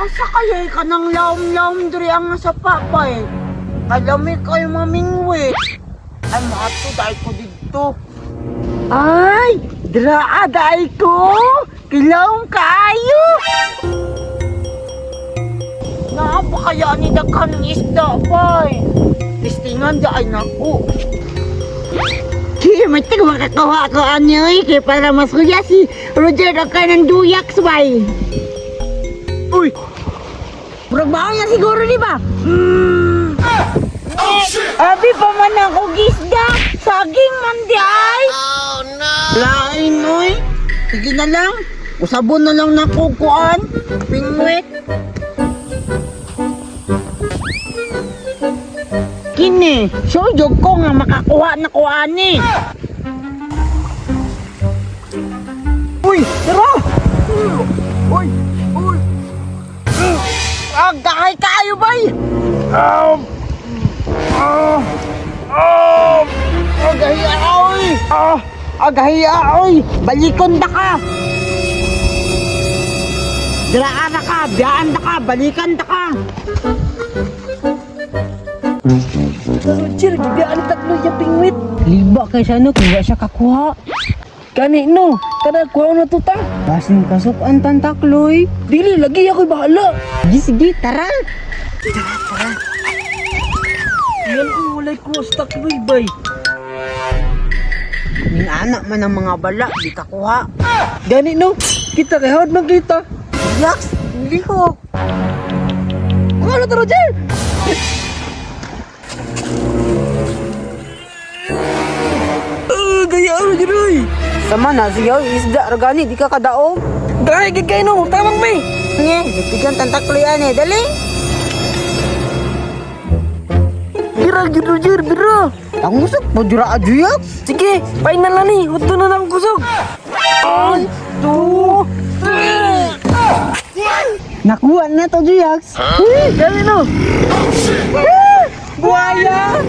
Asa kaya ka ng laom-laom diri ang sa papay? Kalami kayo mamingwit. Ay, maato dahil ko dito. Ay, draa dahil ko. Kilawm kaayo. Naa ba kaya ni daghan ng isda, bay? Tistingan da ay naku. Kaya may tag makakawa ko ano eh, kaya para masuya si Roger ang kanang duyak, bay. Uy! Murag baon na siguro, di ba? Abi pa man ako gisda. Saging man di ay. Oh no. Lain oy. Sige na lang. Usabon na lang nakukuan. Pingwit. Kini, sure jud ko nga makakuha na ko ani. Uy, tara! Uy, uy. Agahay kayo bay! Ah! Ah! Ah! Agahiya oy! Ah! Agahiya oy! Balikon ta ka! Diraan na ka, biyaan ta ka, balikan ta ka! Roger, gibiyaan ni Takloy yung pingwit. Liba kay siya no, kaya siya kakuha. Gani no, tara kuha na to ta. Basin kasok ang tantakloy. Dili lagi ako'y bahala. Sige, sige, tara! Yan ang walay kuha sa Takloy bay. Ning anak man ang mga bala, di ka kuha. Gani no, kita kay hawd man kita. Yaks, lihok! Kuha na to Roger. Gaya Roger oy. Sama na siya, isda, ragani, di ka kadaog. Dahil gid kay no, tamang may. Nge, bigyan tantakloy ani, dali! Bira gid Roger, bira. Ang usok po, dira aduyaks! Sige, final na ni. Hudto na lang kusog. One, two, three! Nakuha na to, Juyax. Uy, gani no. Buhaya!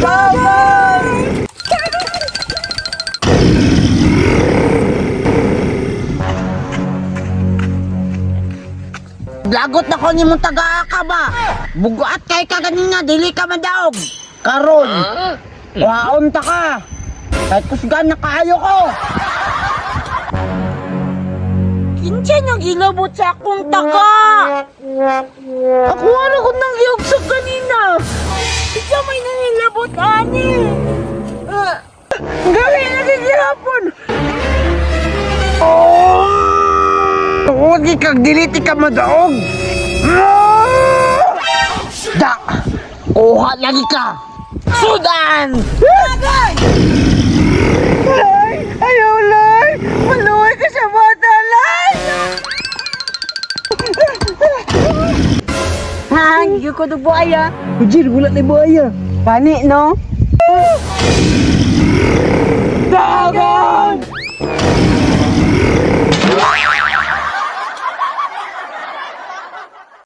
Bye-bye! Lagot na ko ni mong taga-aka ba? Bugat kay ka ganina, dili ka madaog. Karon, kuhaon ta ka. Kahit kusgan na kaayo ko. Kinsa nang gilabot sa akong taga? Ako ano ko nang iugsog kanina. Ikaw may nangilabot, ani. Ah, Gawin na gihapon. Oh! Huwag ikag diliti ka madaog. Ah! Da! Kuha lagi ka! Sudan! Agay! Lay! Ayaw, Lay! Maluwi ka sa bata, Lay! Ha, hindi ko dugo aya. Roger, wala na buhaya. Pani, no?